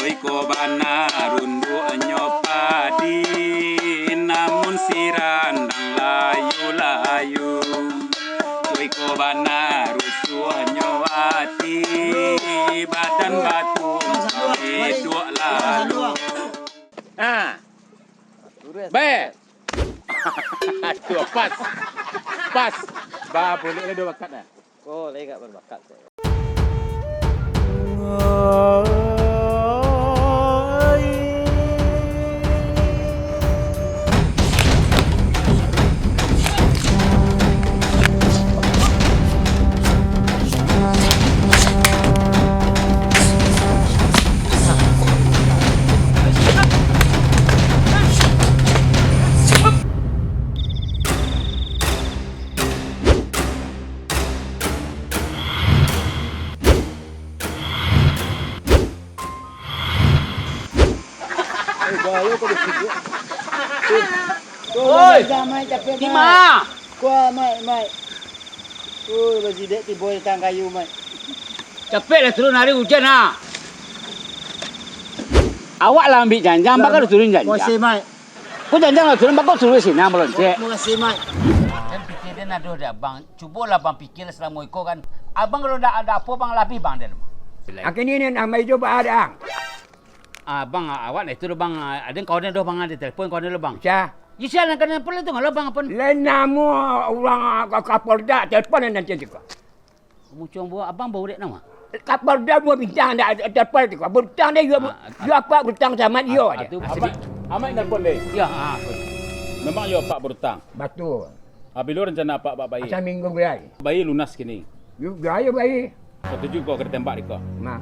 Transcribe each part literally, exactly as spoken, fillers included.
Iko bana runduaknyo padi, namun si randang layu-layu. Iko bana rusuahnyo ati, badan batu iduak lalu. Ah. Baik. Tuh, pas. Pas. Ba, boleh lah dua bakat dah. Ko lai agak babakat, cek. Eh, bayo kau basidik. Eh, kau Oi! Dah, Mai, capek, Mai. Tima! Kuah, Mai, Mai. Oi, basidik tibo di tangah kayu, Mai. Capek lah turun hari hujan, ah. Awak lah ambiak janjang, Lah, baka lah turun janjang. Makasih, Mai. Ko janjang lah turun, bako turun sinan, baloncek. Makasih, Mai. Kan pikir den ado dek abang. Cubolah abang pikir selamo iko kan. Abang kalau ndak ado apo, abang lah abih bang den. Akhirnyo ni nambah ijo ba ada, ang. Abang, awak dah itu doh, bang. Ado kawan den doh, bang, ado telepon kawan den doh, bang. Sia? Yo, sia nan ka telepon tu, kalau bang, apo? Lai namo urang ka, Kapolda, telepon nan nanti ko. Muncung buah abang bau dek nama? Kapolda dua bintang, ndak ada telepon tu. Berutang dia, yo, Ah, ah, yo apa berutang sama dia ah, aja. Tu Abang, sedih. Amak nelpon deh. Ya, ah, apa? Memang yo apak berutang. Batul. Ah, bilo rencana apak, apak bayia? Asa minggu gulai. Bayia lunas kini. Yo, gaya bayia. Katuju kau ka ditembak dek kau. Nah.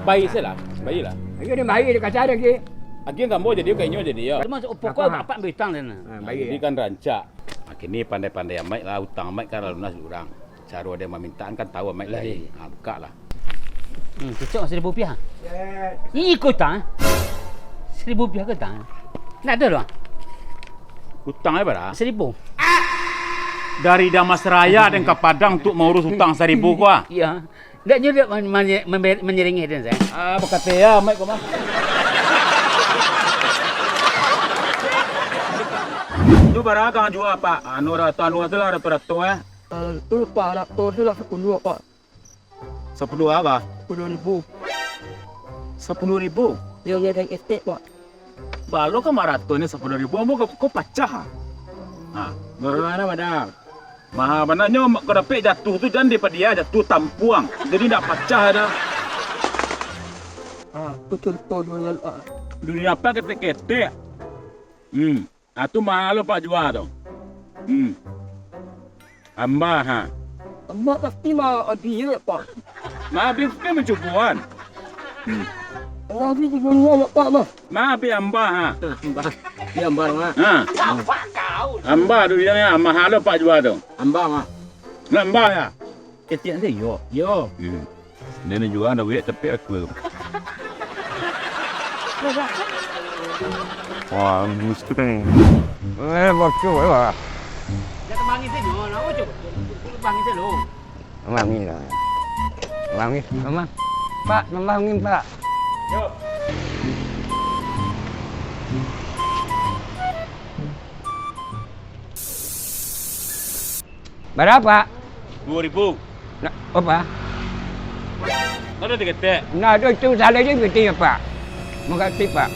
Bayia se lah, bayia lah. Ayo ni bayia di kasar lagi. Agiah gambo jadi, kainyo jadi yo. Cuma pokok Apa? apak berutang dan. Ah, Nah, bayia. jadi kan rancak. Ah, kini pandai-pandai amaik lah, utang amaik kan lah lunas dek urang. Caro ado mamintaan kan tahu amaik Lah, tadi. iya. Ha, buka lah. Hmm, cocok seribu rupiah. Yes. Iko utang, eh? Seribu rupiah ko utang, eh? Ndak ado doh, ah? Utang ai bara? Seribu. Dari Damas Raya den ka Padang untuk maurus utang seribu ko, ah? Iya. Ndak nyo dak man-, man-, man-, manyeringih den, saya. Ah, bakate ya, amaik ko mah. Tu bara kang jua, Pak? Anu, rato, anu tu lah, rato-rato, eh. Ah, tu, Pak, rato tu lah sapuluah, Pak. Sapuluah bara? Sapuluah ribu. Sapuluah ribu? Yo, yo, dari estek, Pak. Balo ka marato ni sapuluah ribu, ambo ko, ko pacah. Ha, bagaimana, Madam? Maha bananyo, kau dapek jatuah tu, jan daripada dia jatuah tampuang. Jadi ndak pacah dah. Ah, betul, betul, betul, ah. Dunia apa ketek-ketek? Hmm. Ah, tu maha lo Pak jua tu. Hmm. Amba, ha. Amba pasti ma-, abih, ya, Pak. Ma abih tu mancukuan. Hmm. Abih di dunia, ya, Pak, mah. Ma abih amba, ha. Amba. Ya, amba, mah. Ha. Amba dunia ni, maha lo Pak jua tu. Amba, mah. Nah, amba, ya. Ketiak dia, yo. Yo. Hmm. Nenek jua anda wek tapi aku. Wah, mesti kan. Eh, bocor, eh, wah. Dah temangi saja, nak bocor. Temangi saja lo. Temangi lah. Temangi, temangi. Pak, temangi, Pak. Yo. Bara, Pak? Duo ribu. Nah, apa? Ndak ado diketek. Nah, ado itu salah je, betul ya, Pak. Makasih, Pak.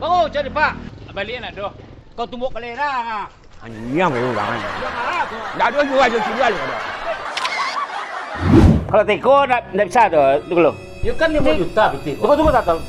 Baru cari, Pak. Baliak nak doh. Kau tumbuk kalera, ha. Anjing, baru urang. Ndak ado jual, jual, jual, ado. Kalau teko, ndak, ndak bisa tu, tu kalau. Yo kan limo juta pitih ko. Tunggu, tunggu, tak tahu.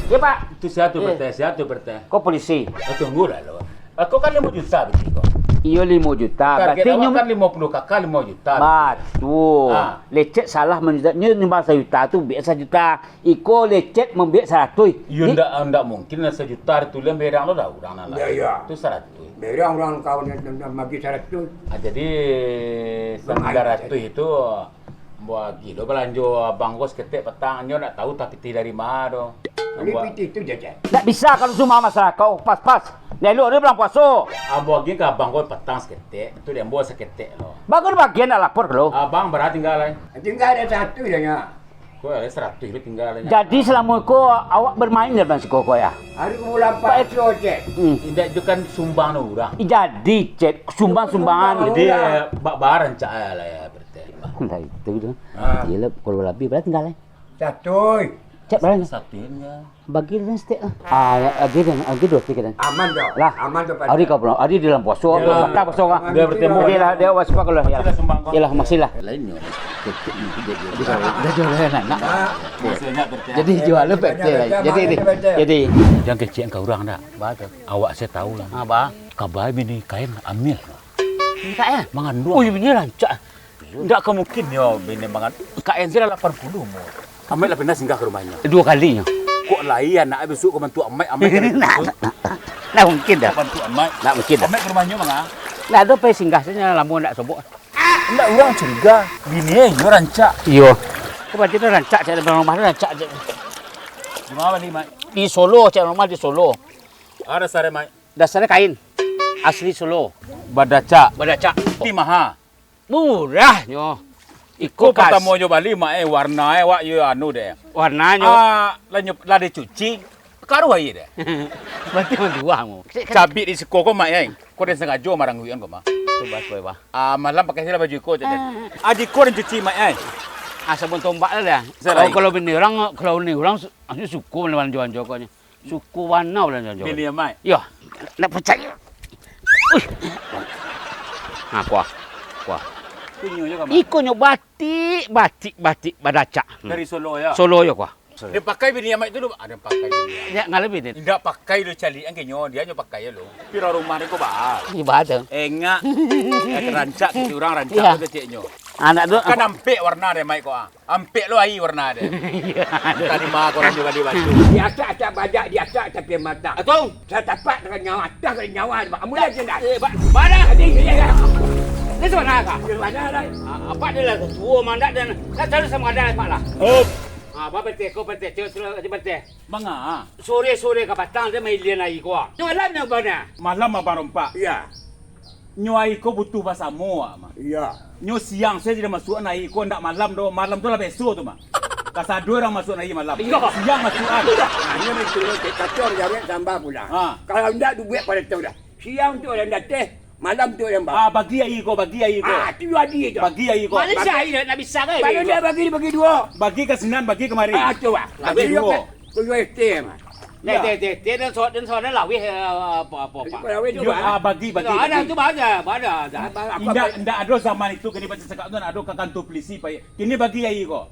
Ya, Pak. Itu sia tu, Eh. Berteh, sia tu, Berteh. Kau polisi? Oh, tunggu lah lo. Aku kan limo juta pitih ko. Iyo, limo juta. Target Berarti awak nyum- kan limo puluh K K, limo juta. Batul. Ah. Lecet salah manjuta. Nyo nyumbang sajuta tu, biak sajuta. Iko lecet mambiak saratuih. Yo, Di- ndak, ndak mungkin lah sajuta ditulian berang lo dah urang nan Yo, lain. Yo. Tu saratuih. Berang urang kawan nan, nan, nan magi saratuih. Ah, jadi Lumayan, sambilan ratuih jadi. Itu Ambo agiah lo balanjo abang ko saketek patang, nyo ndak tahu tah pitih dari ma do. Bali pitih tu jajan. Ndak bisa kalau sumbang masalah kau, pas-pas. Elok ni bulan puaso. Ambo agiah ka abang ko patang saketek, tu di ambo saketek lo. Bagus bagian nak lapor ko lo. Abang bara tingga lai? Tingga ado saratuih dah nyo. Ko ado saratuih lo tingga lai. Jadi salamo ko awak bermain dalam siko ko ya? Hari ko bulan puaso, Cek. Hmm. Indak tu kan sumbang urang. Jadi, Cek, sumbang-sumbangan. Jadi, bak bara rancak lah ya. Lah itu tu. Ah. Iyolah, kalau labiah bara tingga lai? Satuih. Cek bara? Satuih tingga. Bagi dan setek lah. Ah, ya, agi dan, agi dua tiga dan. Aman tu. Lah. Aman tu, Pak. Ari kau pulang, ari dalam puasa, patah puasa kan. Dia bertemu. Okey lah, dia awak sepak lah ya. Iyalah, masih lah. Lainnyo. Dah jual lah nak. Jadi jual lah P T lah. Jadi ni. Jadi. Jangan kecek ka urang dah. Awak saya tahu lah. Apa? Kabar bini kain hamil. Minta ya? Mangandung. Oh, iya, bini rancak. Ndak ka mungkin nyo bini mangan-, Kak Enzi lah lapan puluh umur. Amaik lah pernah singgah ka rumahnyo? Dua kalinyo. Kok lai anak bisuak ka bantuak amaik, amaik ka Ndak, ndak, ndak mungkin dah. Ka bantuak amaik. Ndak mungkin dah. Amaik ka rumahnyo manga? Ndak ado pai singgah, sajo lamo ndak sobok. Ndak urang curiga, bini inyo rancak. Iyo. Ko berarti tu rancak, cak dalam rumah tu rancak je. Di ma bali, Mak? Di Solo, cak rumah di Solo. Ado sare, Mak? Dasarnyo kain. Asli Solo. Badacak. Badacak. Ti maha. Murahnyo. Iko patamo jo bali, Mak, eh, warna, eh, wak, yo, anu deh. Warnanyo. Ah, lah nyo-, lah dicuci, karuah aia deh. Berarti manduah, mo. Cabik di siko ko, Mak, eh. Ko den sangajo marangguian ko, Mak. Coba, coba. Ah, malam pakai silah baju iko, cak deh. Ah. Adi ko den cuci, Mak, eh. Ah, sabun tombak lah, dah. Kalau, kalau bini urang, kalau bini urang, su-, anu suko mananjo-anjo ko nyo. Suko bana ulah nyo. Bini amaik? Yo, ndak picayo. Uih. Ha, kuah. Kuah. Punyo jo ka, Mak? Iko nyo batik, batik, batik badacak. Hmm. Dari Solo, yo? Solo, yo, kuah. Den pakai bini amaik tu, ado pakai bini amaik. Ndak, ngalebi ni. Ndak pakai lo caliak an ka nyo, dio nyo pakai lo. Piro rumah den ko ba? Di ba tu. Engak. Eh, rancak kecek urang, rancak tu keceknyo. Anak tu. Kan ampek warna den amaik ko, ah. Ampek lo aia warna den. Iyo. Tadi mah korang juo bali baju. Diacak-acak bajak, diacak tapi matang. Atau? Satapak dengan nyawa, atah dengan nyawa. Amun dah jendak. Eh, ba-, bana. Tadi dia. Ni suara ka? Suara dah. Ah, apa dia lah tuo mandak dan nak cari sama ada apa lah. Oh. Ah, apa betul? Kau betul? Cek suruh betul. Manga? Sore-sore ka patang dia main lian aia ko. Malam yang bana? Malam abang rompak. Iya. Nyo aia ko butuh basamo, Mak. Iya. Nyo siang sajo lah masuak aia ko, ndak malam doh. Malam tu lah beso tu, Mak. Kasado urang masuak aia malam. Iya. Siang masuak an. Nah, nyo itu lo, cek kacau, jarek tambah pulang. Ha. Kalau ndak dibuek pado tu dah. Siang tu urang dateh, malam tu urang bawa. Ah, bagi aia ko, bagi aia ko. Ah, tu adi tu. Bagi aia ko. Malaysia aia nak bisa kan? Kalau ndak bagi, bagi duo. Bagi ka sinan, bagi kamari. Ah, tu, Mak. Bagi duo. Kuyo S T mah. Nah, teh, teh, teh, dan so-, dan soalnya laweh, eh, apa, apa, apa. Laweh tu, Pak. Ah, bagi, bagi, bagi. Ada tu, ada, ada, ada. Indak, indak ado zaman itu, kini baca cakap tu, ndak ado ka kantua pulisi, Pak. Kini bagi aia ko.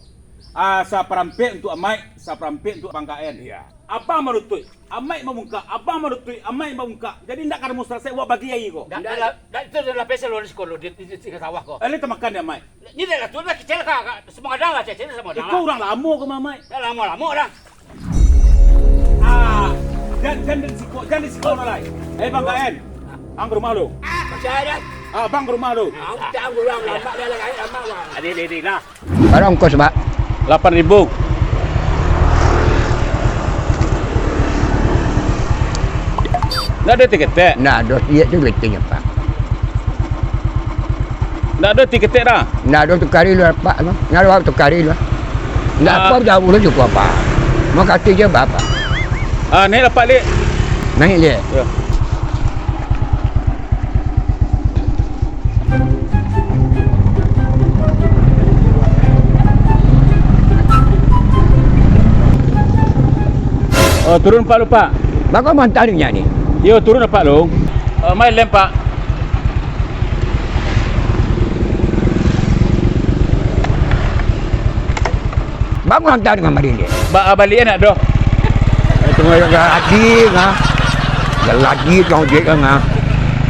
Ah, saparampek untuk amaik, saparampek untuk abang K N. Iya. Abang marutuik, amaik mamungkak, abang marutuik, amaik mamungkak. Jadi, indak ka rumo salasai, awak bagi aia ko. Ndak, ndak, ndak, itu adalah pesan luar sekolah, di, di, di, di sawah ko. Alih tamakan dek amaik. Ni dah lah tu lah, kecil ka, ka, sama ada lah, cecil sama ada. Iko lah. Urang lamo ko, Mamai? Dah lamo-lamo dah. Ah, jan, jan di siko, jan di siko lah lai. Eh, Bang K N, ang ka rumah lu. Ah, percaya dah. Ah, bang ka rumah lu. Ah, utang urang, lamak dah lah, lamak, Bang. Adik, adik, adik, lah. Bara ongkos, Bak? Lapan ribu. Ndak ado tiketek? Ndak ado, iyo tu letenya, Pak. Ndak ado tiketek dah? Ndak ado, tukari lu, Pak, no. Ndak ado, tukari lu. Ndak apa, jauah lu cukup apa. Makasih je, Bapak. Ah, naik lapak, Lik. Naik, Lik. Ya. Oh, turun, Pak, lu, Pak. Bako mantarinyo ni? Iyo, turun, Pak, lu. Eh, main lem, Pak. Bangun hantar dengan Madin dia. Ba-, balik enak doh. Itu yang lagi, nah. Yang lagi, yang ojek, nah.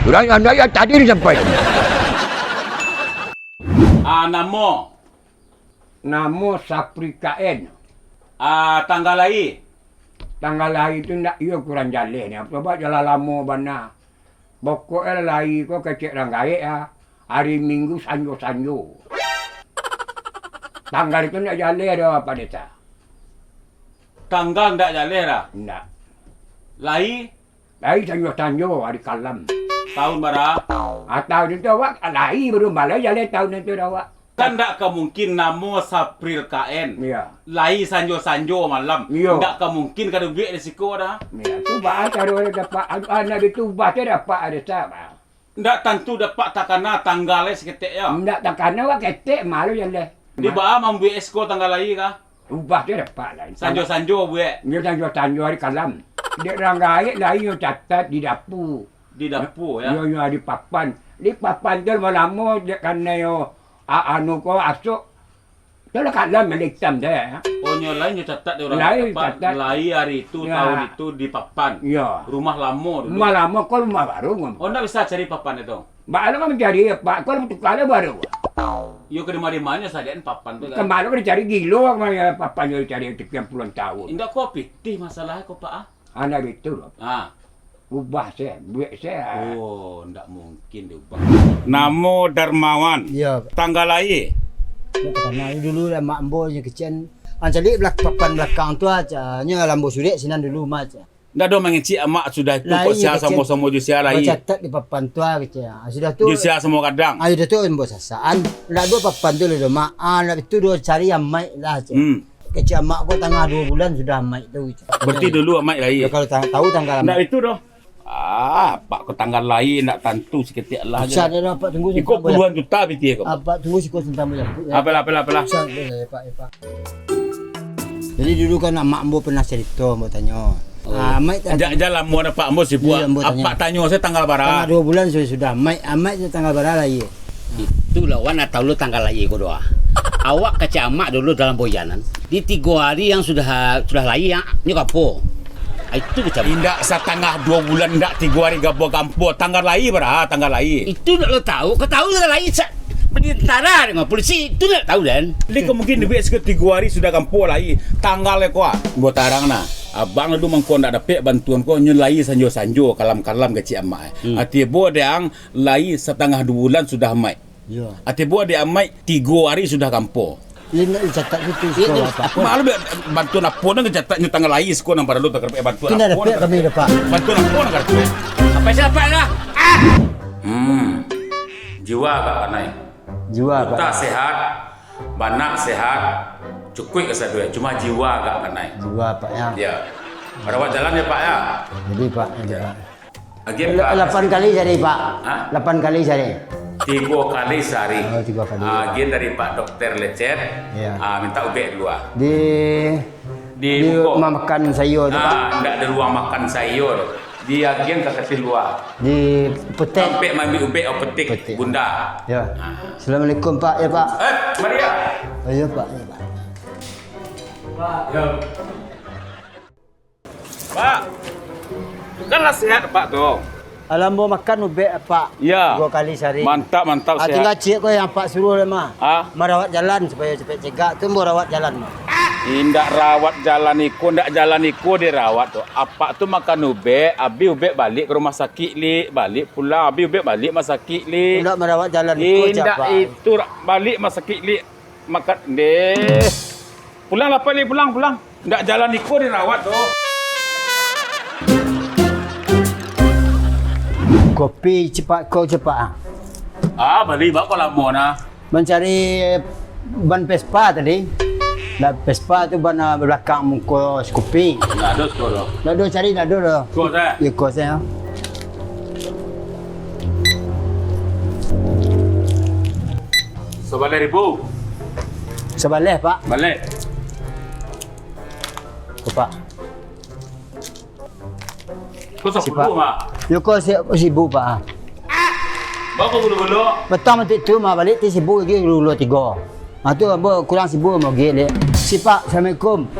Udah, yang, yang tadi ni sampai. Ah, namo? Namo Sapri K N. Ah, tanggal lahir? Tanggal lahir tu ndak iyo kurang jaleh ni. Apa sebab jalan lamo bana. Pokoknyo lahir ko kecek urang gaek, ah. Hari Minggu sanjo-sanjo. Tanggal itu ndak jaleh doh, Pak Desa. Tanggal ndak jaleh doh? Ndak. Lai? Lai sanjo-sanjo ari kalam. Tahun bara? Ah, tahun itu awak lai baru balai jaleh tahun itu doh awak. Kan ndak ka mungkin namo Sapril K N. Iya. Lai sanjo-sanjo malam. Iya. Ndak ka mungkin ka duduak di siko doh. Iya, tu baa caro dapat, anu, anu, itu ubah tu dapat ada sah, baa. Ndak tantu dapat takana tanggal lai saketek yo. Ndak takana wak ketek malu jaleh. Di baa mambuek siko tanggal lai ka? Ubah tu dapat lai. Sanjo-sanjo buek. Nyo sanjo-sanjo ari kalam. Dek urang gaek lai nyo catat di dapu. Di dapu, yo? Yo, yo, di papan. Di papan tu lamo-lamo dek kanai yo, a-, anu ko asok. Tu lah kalam yang itam tu, yo. Oh, nyo lai nyo catat di urang lai, catat. Lai ari itu, yo, tahun itu di papan. Yo. Rumah lamo dulu. Rumah lamo ko rumah baru. Oh, ndak bisa cari papan itu? Baa lo mancari, Pak, ko tukar lah baru. Yo, ka di ma-di ma nyo sadiaan papan tu kan? Ka ma lo ka dicari gilo, papan tu dicari sekian puluhan tahun. Indak ko pitih masalah ko, Pak, ah. Anak itu doh. Ah. Ubah se, buek se. Oh, ndak mungkin diubah. Namo Darmawan. Iyo. Tanggal lahia? Ndak takana dulu lah, mak ambo nyo kecek. Ancalik belak-, papan balakang tu aja. Nyo lambo surek sinan dulu mah aja. Ndak ado mangecek amak sudah itu, lai kok sia kecek. Samo-samo jo sia lai. Bacatat di papan tu ah, kecek. Ah, sudah tu. Jo sia samo gadang. Ah, sudah tu ambo sasaan. Ndak ado papan tu lah doh, Mak. Ah, ndak itu doh cari amaik lah, kecek. Hmm. Kecek amak ko tangah duo bulan sudah amaik tu, kecek. Berarti dulu amaik lahia? Yo, kalau tang-, tahu tanggal amaik. Ndak itu doh. Ah, apak ko tanggal lahia ndak tantu saketek lah. Bisa deh, apak tunggu. Iko puluhan juta pitih ko. Apak tunggu siko santang banyak. Apalah, apalah, apalah. Bisa deh, Pak, yo, Pak. Jadi dulu kan amak ambo pernah carito, ambo tanyo. Oh. Ah, amaik tak. Jan, jan lamo apak ambo sibuk. Iyo, ambo tanyo. Apak tanyo sajo tanggal bara. Tangah duo bulan sudah, sudah. Amaik, amaik tu tanggal bara lahia? Itu lah, wan, atau lo tanggal lahia ko doh. Awak kecek amak dulu dalam boyanan. Di tigo hari yang sudah, sudah lahia, nyo ka ampo. Ah, itu kecek amak. Indak satangah duo bulan, indak tigo hari gabo ka ampo. Tanggal lahia bara, tanggal lahia. Itu ndak lo tahu. Kau tahu tanggal lahia, sa-, berdiri tentara dengan polisi. Itu ndak tahu, Dan. Jadi, kemungkinan duit sekitar tigo hari sudah ka ampo lahia. Tanggal ko, ah. Ambo tarang nah. Abang dulu mangko ndak dapek bantuan ko, nyo lahia sanjo-sanjo, kalam-kalam kecek amak. Hmm. Ati bo dang, lahia satangah duo bulan sudah amaik. Iyo. Ati bo dek amaik, tigo hari sudah ka ampo. Iyo, nak dicatat situ, siko apak. Malu be-, bantuan apo nan dicatat nyo tanggal lahia siko nan paralu takarepek bantuan apo nan dapek kami, Pak. Bantuan apo nan karepek? Sampai siapa lah? Ah! Hmm. Jiwa agak kanai. Jiwa, Pak. Utak sehat, banak sehat, cukuik kasadonyo. Cuma jiwa agak kanai. Jiwa, Pak, yo. Yo. Rawat jalan yo, Pak, yo. Jadi, Pak, jadi, Pak. Agian la-, lapan kali sahari, Pak. Hah? Lapan kali sahari. Tigo kali sahari. Oh, tigo kali. Ah, agian dari Pak Dokter Lecet, iyo, ah, minta ubek dulu, ah. Di, di, di muko. Rumah makan sayur tu, Pak. Ah, ndak ada ruang makan sayur. Di agian ka kati lua. Di petek. Sampai maambiak ubek, oh, petik, petik. Bunda. Iyo. Ah. Assalamualaikum, Pak. Yo, Pak. Eh, Maria. Oh, iyo, Pak. Iyo, Pak. Yo. Pak, kan lah sehat, Pak, tu? Alah, ambo makan ubek, Pak. Iyo. Duo kali sahari. Mantap, mantap, ah, sehat. Tingga ciek ko yang Apak suruah lah, mah. Ah? Marawat jalan supayo capek cegak. Tu ambo rawat jalan, mah. Indak rawat jalan iko, ndak jalan iko dirawat tu. Apak tu makan ubek, abih ubek baliak ka rumah sakik, Lik. Baliak pulang, abih ubek baliak rumah sakik, Lik. Indak marawat jalan iko, Pak. Indak itu, ra-, baliak rumah sakik, Lik. Makan, deh. Pulang lah, Pak, Lik, pulang, pulang. Ndak jalan iko dirawat tu. Kopi cepat ko cepat, ah. Ah, bali bako lamo nah. Mancari ban Vespa tadi. Ndak Vespa tu ban, ah, balakang muko Scoopy. Ndak ado siko tu. Ndak ado cari, ndak ado doh. Ko sajo. Yo, ko sajo. Sabaleh ribu. Sabaleh, Pak. Baleh. Ko, Pak. Ko sapuluah, Mak. Yo, ko si-, sibu, Pak. Baa ko gulo-gulo? Patang matik tu, Mak, baliak ti sibu lagi gulo-gulo tigo. Ha, tu ambo kurang sibu, ambo gi, Lik. Si, Pak, assalamualaikum.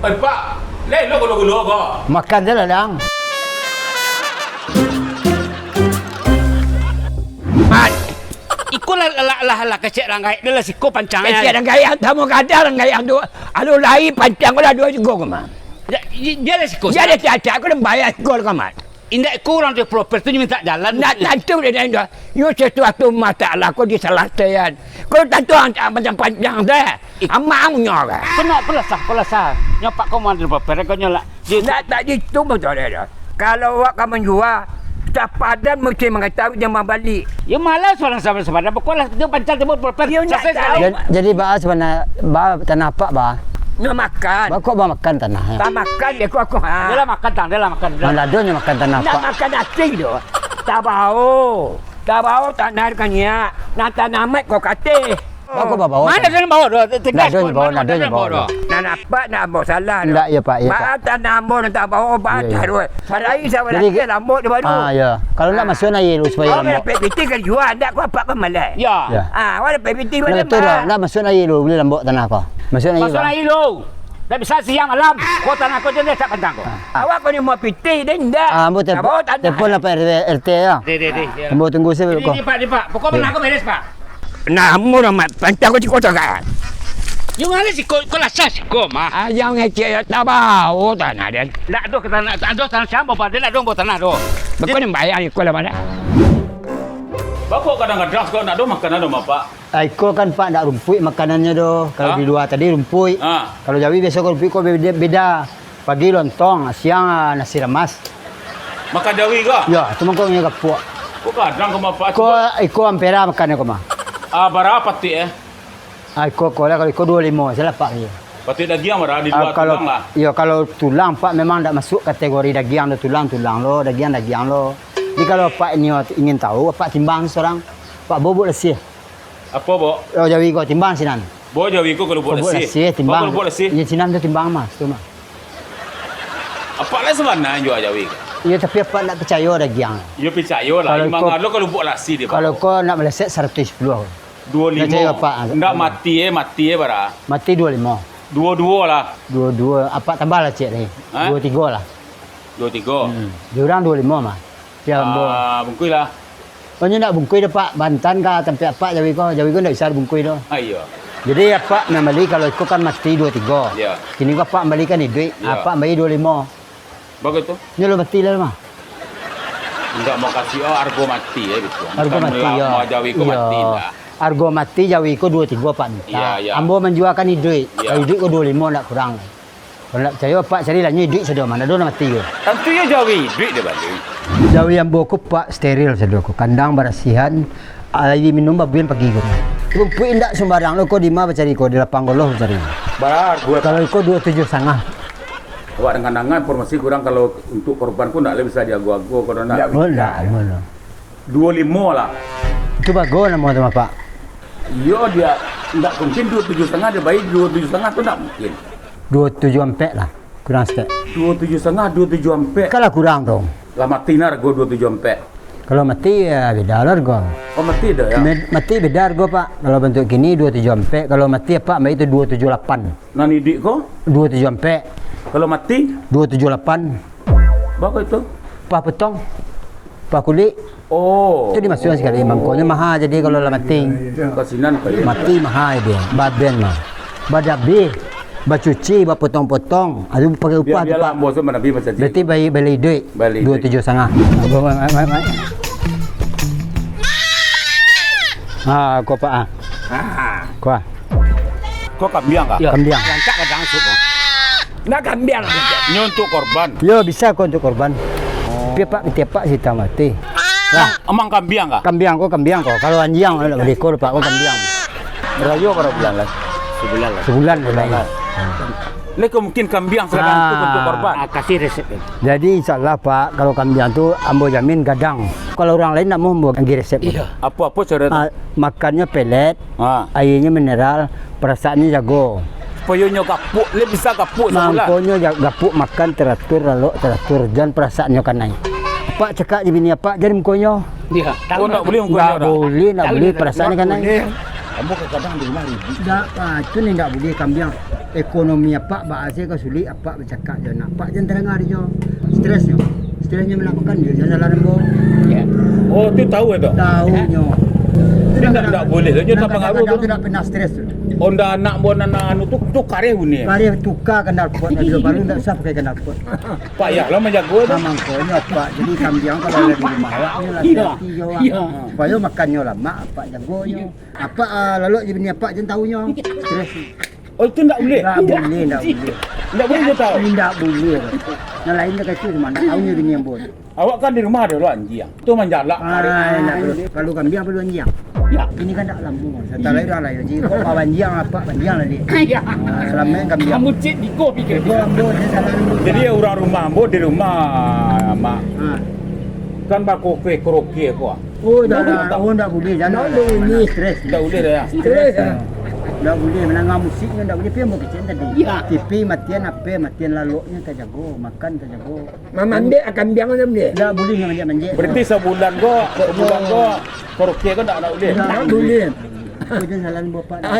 Eh, Pak, lai lo gulo-gulo ko? Makan se lah, Dang. Mat, iko lah, lah, lah, lah, kecek urang gaek, dah lah siko pancang. Kecek urang gaek, samo gadang urang gaek tu. Alo lai pancang ko lah duo jugo ko, Mat. Dia, dia lah siko. Dia lah tiacak, ko lah bayar siko ko, Mat. Indak iko urang tu proper tu nyo mintak jalan. Ndak tantu dek inyo. Yo, sasuatu masalah ko disalasaian. Ko tantu ang-, ang panjang-panjang deh. Ih. Amang nyo kan. Pernah, pernah sah, pernah sah. Nyo pak ko mau ado proper ko nyo lah. Di- Ndak, tak itu betul deh. Kalau awak ka manjua, sapadan mesti mangatahui jan mambali. Yo, malas urang sapadan-sapadan. Bakualah, nyo pancal tembok proper. Yo, ndak tahu. Jadi, jadi baa sabana, baa tanah apak, baa? Nyo makan. Baa kok baa makan tanah, yo? Baa makan deh, kok, kok, ha. Dia lah makan, tang. Dia lah makan. Dia lah. Mandado nyo makan tanah apak. Ndak makan asing tu. Tabao. Tabao tanah ka nyiak. Nan tanah amat ko kateh. Baa kok babao tanah? Mana tanah bawah tu? Tegas. Ndak ado nyo bao, ndak ado nyo bao. Nan apak nak ambo salah tu. Ndak, yo, Pak, yo, Pak. Baa tanah ambo nan tabao, baa taruih. Sarai sawalah lambok di baru. Ah, yo. Kalau ndak masuak aia dulu supayo lambok. Lapek pitih ka jua, ndak ko apak ka malai. Yo. Yo. Ah, awak lapek pitih. Ndak batua doh, ndak masuak aia dulu, buliah lambok tanah ko. Masuak aia dulu. Ndak bisa siang malam. Ko tanah ko jan diacak pantang ko. Ah. Awak ko ni mau pitih, deh, ndak. Ah, ambo telpon lah Pak R T, R T yo. Deh, deh, deh, yo. Ambo tunggu sajo ko. Deh, Pak, deh, Pak. Pokok tanah ko beres, Pak. Nah, ambo lah, Mat. Pantang ko siko tagak. Yo, mari siko, ko lah sah siko mah. Ah, jan ngecek yo, tabao tanah den. Ndak ado ka tanah, ndak ado tanah siapa, Pak? Den ndak ado ambo tanah tu. Beko ni bayar iko lah, Mat. Beko kadang-kadang suko ndak ado makanan tu mah, Pak. Ah, iko kan, Pak, ndak rumpuik makanannyo doh. Kalau di lua tadi rumpuik. Ah. Kalau jawi biaso ko rumpuik ko beda, beda. Pagi lontong, siang, ah, nasi ramas. Makan jawi ko? Yo, tu mangkonyo gapuak. Ko kadang ko mah, Pak? Ko iko ampera makannyo ko mah. Ah, bara patuik, eh? Ah, iko ko lah, kalau iko duo limo, salah, Pak, iyo. Patuik dagiang bara, di lua tulang lah. Iyo, kalau tulang, Pak, memang ndak masuak kategori dagiang tu, tulang, tulang lo, dagiang, dagiang lo. Jadi kalau Apak nio ingin tahu, Apak timbang surang. Apak bao buek lasiah. Apo, Bok? Oh, jawi ko, timbang sinan. Bok, jawi ko kalau buek lasiah. Kalau buek lasiah, timbang. Iyo, sinan tu timbang mah, situ mah. Apak lah sabana jua jawi ko. Iyo, tapi Apak ndak picayo dagiang. Iyo, picayo lah. Kalau ko, kalau buek lasiah dek Bok. Kalau ko ndak meleset saratuih sapuluah. Duo limo. Ndak picayo Apak. Ndak mati, eh, mati, eh, bara? Mati duo limo. Duo duo lah. Duo duo. Apak tambah lah ciek tadi. Ha? Duo tigo lah. Duo tigo. Hmm. Di urang duo limo mah. Pian ambo. Ah, bungkuih lah. Oh, nyo ndak bungkuih doh, Pak. Bantan ka tampek Apak jawi ko. Jawi ko ndak bisa dibungkuih doh. Ah, iyo. Jadi, Apak mambali kalau iko kan mati duo tigo. Iyo. Kini ko Apak mambali kan iduik. Iyo. Apak mambali duo limo. Bagus tu. Nyo lo mati lah mah. Ndak mau kasih, oh, argo mati, eh, gitu. Argo mati, iyo. Mau jawi ko mati lah. Argo mati jawi ko duo tigo Apak minta. Iyo, iyo. Ambo manjua kan iduik. Iyo. Kalau iduik ko duo limo ndak kurang. Kalau ndak picayo, Apak cari lah nyo iduik sado mah, ndak ado nan mati ko. Tantu iyo jawi iduik dibali. Jawi ambo ko, Pak, steril sado ko. Kandang barasiahan, aia minum babuih pagi ko. Rumpuik indak sumbarang lo ko, di ma bacari ko, di lapang goluah bacari. Bara hargo? Kalau iko duo tujuah satangah. Awak dangan-dangan informasi kurang, kalau untuk korban ko ndak lai bisa diago-ago, kalau ndak. Oh, ndak, ndak. Duo limo lah. Itu bagus namo tu, Pak. Iyo, dia ndak mungkin duo tujuah satangah, dia bayi duo tujuah satangah tu ndak mungkin. Duo tujuah ampek lah, kurang sikit. Duo tujuah satangah, duo tujuah ampek. Kalah kurang tu. Lah mati nah hargo duo tujuah ampek. Kalau mati, yo, beda lah hargo. Oh, mati dah, yo? Me-, mati beda hargo, Pak. Kalau bantuak kini duo tujuah ampek, kalau mati Apak mambali tu duo tujuah lapan. Nan iduik ko? Duo tujuah ampek. Kalau mati? Duo tujuah lapan. Bara itu? Upah potong. Upah kulik. Oh. Itu dimasuakan sakali. Mangkonyo maha jadi kalau lah mati. Kasinan, Pak. Mati maha dia. Baben mah. Badabih, bacuci, bapotong-potong. Ado pakai upah tu, Pak. Biar, biarlah ambo tu badabih, bacuci. Berarti bali, bali iduik. Bali iduik. Duo tujuah satangah. Ah, ko, Pak, ah. Ah. Ko, ah. Ko kambiang kah? Yo. Kambiang. Rancak ka dangsuk ko. Ndak kambiang. Nyo untuk korban? Yo, bisa ko untuk korban. Oh. Tapi Apak pitih Apak sita mati. Lah. Amang kambiang kah? Kambiang ko, kambiang ko. Kalau anjiang, ndak buliah ko, Pak, ko kambiang. Barayo bara bulan lah? Sabulan lah. Sabulan lah. Lai ko mungkin kambiang sagadang tu untuk korban? Ah, kasih resep. Jadi, insya Allah, Pak, kalau kambiang tu ambo jamin gadang. Kalau urang lain ndak mau ambo agiah resep. Iyo. Apo-apo caro tu? Ah, makannyo pelet, ah, aianyo mineral, perasaannyo jago. Supayo nyo gapuak, lai bisa gapuak sabulan. Mangkonyo ja-, gapuak, makan teratur, lalok teratur, jan perasaannyo kanai. Apak cakak jo bini Apak, jan mukonyo. Iyo. Oh, ndak buliah mukonyo dah? Ndak buliah, ndak buliah, perasaannyo kanai. Ambo kadang-kadang di rumah ribut. Ndak, ah, itu ni ndak buliah kambiang. Ekonomi Apak ba-, asa ka sulik, Apak bacakak jo anak Apak, jan tadanga dek inyo. Stresnyo. Stresnyo nak makan, jan salah namo. Yo. Oh, tu tahu itu? Tahu nyo. Indak, indak boleh lah, nyo tapangaruah tu. Kadang-kadang tu nak pernah stres tu. Onda anak ambo nan anu tu, tu kareh bunyi. Kareh tuka knalpot, baru ndak usah pakai knalpot. Payah lah manjago tu. Nah, mangkonyo, Pak. Jadi, kambiang kalau ado di rumah awak, nyo lah hati-hati jo awak. Iyo. Supayo makannyo lamak, Pak, jagonyo. Apak, ah, lalok jo bini apak, jan tahu nyo. Stres. Oh, itu ndak boleh? Ndak boleh, ndak boleh. Ndak boleh, ndak tahu? Ndak boleh. Nan lain dah kacau, cuma ndak tahu nyo bini ambo tu. Awak kan di rumah ado lo anjiang. Tu manjalak. Ah, ndak boleh. Kalau kambiang perlu anjiang. Ya. Ini kan ndak lamo. Satalah urang lain ji. Kok bawa anjiang apak, anjiang lah, Dik. Ya. Ah, selama ni kambiang. Kamu cek di ko pikir. Di ko ambo, di sana. Jadi, ya, urang rumah ambo di rumah, Mak. Ah. Kan bako kue karaoke ko, ah. Oh, dah, dah. Oh, ndak boleh, jangan. Ndak boleh, ni. Stres. Ndak boleh dah, ya. Stres, ya. Ndak boleh, mandanga musiknyo ndak boleh, pi ambo kecek tadi. Ya. T V matian, H P matian, laloknyo tajago, makan tajago. Mamandek akan biang ndak boleh? Ndak boleh manjek-manjek. Berarti sabulan ko, sabulan ko, karaoke ko ndak, ndak boleh? Ndak boleh. Itu salah bapak. Ah,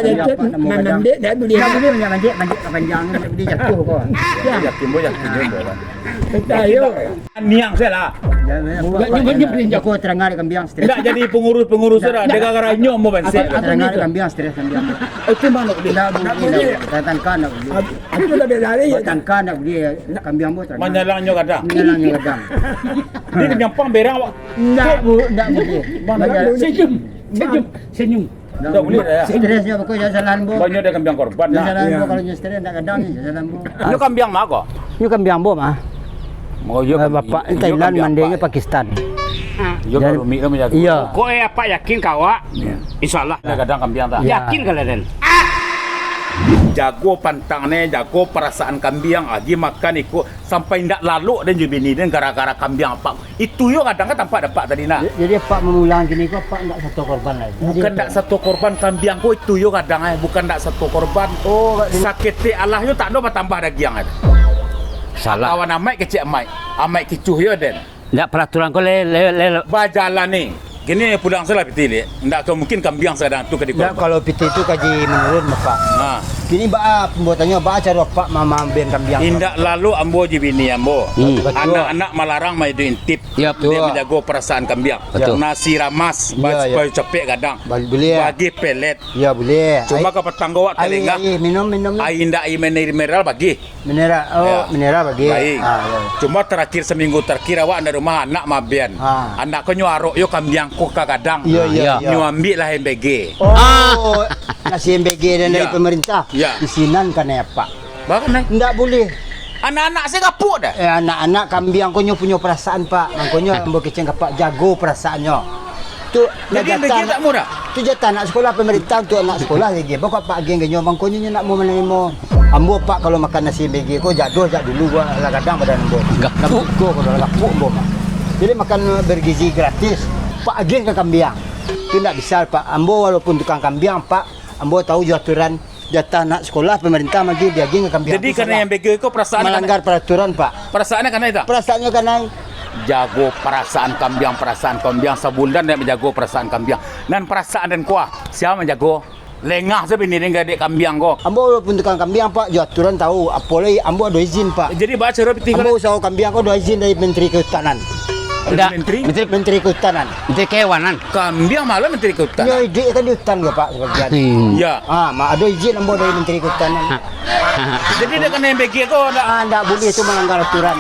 mamandek ndak boleh. Ndak boleh manjek-manjek, manjek ka panjang, ndak boleh jatuh ko. Yakin, boh, yakin, boh, lah. Percaya. Niang sajo lah. Bukan, bukan, bukan. Ko terangah kambiang stres. Ndak jadi pengurus-pengurus sudah. Ndak. Gara-gara inyo mau banset. Terangah kambiang stres, kambiang. Itu mah ndak boleh. Ndak boleh. Tatangka ndak boleh. Aku tak boleh lari. Tatangka ndak boleh. Kambiang ambo terangah. Manyalangnyo gadang. Manyalangnyo gadang. Dia nyampang berang awak. Ndak, ndak boleh. Senyum. Senyum. Senyum. Ndak boleh dah, ya. Stresnyo pokoknyo jangan salah ambo. Banyak dah kambiang korban, nah. Jangan salah ambo, kalau nyo stres ndak gadang ni, jangan salah ambo. Nyo kambiang ma ko? Nyo kambiang ambo mah. Oh, iyo, eh, bapak nyo Thailand, kambiang mandinyo Pakistan. Iyo, kalau rumik tu manjago. Iyo. Kok, eh, apak yakin ka awak? Iyo. Insya Allah. Dah gadang kambiang tak? Iyo. Yakin kalau den? Jago pantang ne, jago parasaan kambiang, agi makan iko, sampai ndak lalok den jo bini den gara-gara kambiang apak. Itu yo gadang ka tampak dek apak tadi nak. Ja-, jadi apak mamulang kini ko, apak ndak sato korban lai. Bukan ndak sato korban, kambiang ko itu yo gadang ai, bukan ndak sato korban. Oh, saketek alah yo tak ado batambah dagiang ai. Salah. Kawan amaik kecek amaik, amaik kicuah yo den. Ndak peraturan ko le, le, le. Bajalan ni. Kini pulang salah pitih, Lik. Ndak ka mungkin kambiang sagadang tu ka dikorban. Ndak, kalau pitih tu kaji menurun, Bapak. Ha. Kini baa pembuatannyo, baa caro apak ma-, maambian kambiang? Indak lalok ambo jo bini ambo. Hmm. Batua. Anak-anak malarang maiduik intip. Ya, batua. Dia manjago parasaan kambiang. Batua. Nasi ramas, ya, ba-, ya, supaya capek gadang. Ba-, buliah. Bagi pelet. Ya, buliah. Cuma ka patang ko awak talengah. Aia, aia, minum, minum, minum. Aia indak, aia mineral bagi. Mineral, oh, ya. Mineral bagi. Baik. Ah, ya. Cuma terakhir, seminggu terakhir awak ndak rumah, anak maambian. Ah. Anak ko nyo arok yo kambiang ko ka gadang. Iya, iya, iya. Nyo ambiak lah M B G. Oh, nasi M B G dan dari pemerintah. Ya. Di sinan kanai apak. Baru nai. Ndak boleh. Anak-anak saya kapuk dah. Eh, anak-anak kambiang ko nyo punyo perasaan, Pak. Mangkonyo ambo kecek ka apak, jago perasaannyo. Tu, jadi, jatah anak, tu jatah anak sekolah pemerintah untuk anak sekolah lagi. Baa kok apak agiah ka inyo, mangkonyo inyo ndak mau manarimo. Ambo, Pak, kalau makan nasi M B G ko, jadoh jak dulu, lah gadang badan ambo. Gapuk. Lah beko ko, lah gapuk ambo, Pak. Jadi makan bergizi gratis, Pak agiah ka kambiang. Tu ndak bisa, Pak. Ambo walaupun tukang kambiang, Pak, ambo tahu jo aturan. Jatah anak sekolah pemerintah magi diagiah ka kambiang. Jadi, tu kanai salah. M B G ko perasaan malanggar peraturan, Pak. Perasaannyo kanai tak? Perasaannyo kanai. Jago perasaan kambiang, perasaan kambiang, sabulan ndak manjago perasaan kambiang. Nan perasaan den kuah, sia manjago? Lengah sajo bini den gadek kambiang ko. Ambo walaupun tukang kambiang, Pak, jo aturan tahu. Apo lai ambo ado izin, Pak. Jadi, baa caro pitih ko? Ambo usaho kambiang ko ado izin dari Menteri Kehutanan. Dari Menteri? Menteri, Menteri Kehutanan. Menteri Kehewanan. Kambiang malah Menteri Kehutanan. Yo, iduik kan di hutan ko, Pak, sebagian. Hmm. Ya. Ah, ma-, ado izin ambo dari Menteri Kehutanan. Jadi, dek kanai M B G ko ndak? Ah, ndak boleh, tu melanggar aturan.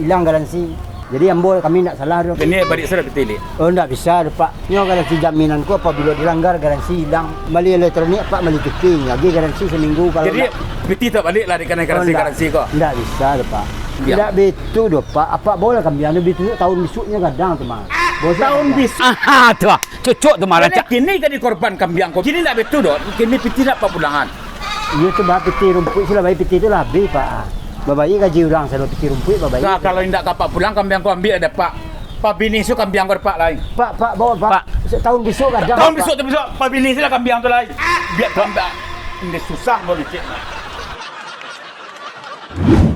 Hilang garansi. Jadi, ambo, kami ndak salah doh. Ini balik sudah betul, Lik? Oh, ndak bisa doh, Pak. Nyo garansi jaminan ko apabila dilanggar, garansi hilang. Bali elektronik, Pak, bali T V. Lagi garansi seminggu kalau ndak. Jadi, piti tak balik lah dek kanai garansi-garansi ko? Oh, ndak. Ndak bisa doh, Pak. Ya. Ndak betul doh, Pak. Apak bawa lah kambiang tu, betul tahun bisuaknyo gadang tu, Mang. Tahun bisuak. Aha, tu ah. Cocok tu, Mang. Jadi, kini ka dikorban kambiang ko. Kini ndak betul doh. Kini piti ndak papulangan. Iyo tu, bah, piti rumpuik sudah, baik piti tu lah habis, Pak. Babayia gaji urang, sado piti rumpuik, babayia. Nah, kalau indak ka apak pulang, kambiang ko ambiak dek apak. Pabini su kambiang ko dek apak lai. Pak, Pak, bawa, Pak. Pak. Tahun bisuak gadang, Pak. Tahun bisuak tu, bisuak. Pabini su lah kambiang tu lai. Biak kambiang. Ini susah mau dicek.